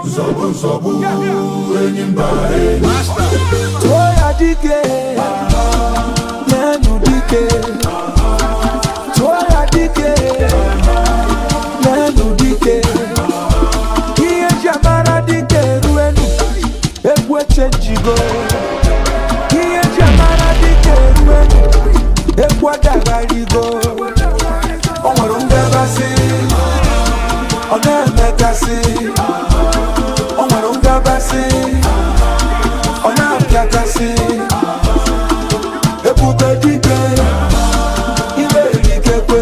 Nzọgbu nzọgbu, enyi mba enyi. Tụọ ya dike, n'enu dike. Tụọ ya dike, n'enu dike. Ihe eji amara dike eruenu, egwu echenjigo. Ihe eji amara dike eruenu, egwu adagharigo. O nwere ngabasị, ọ na-emekasị. O nwere ngabasị, ọ na-apịakasị. Ebube dike, ime erikekwe.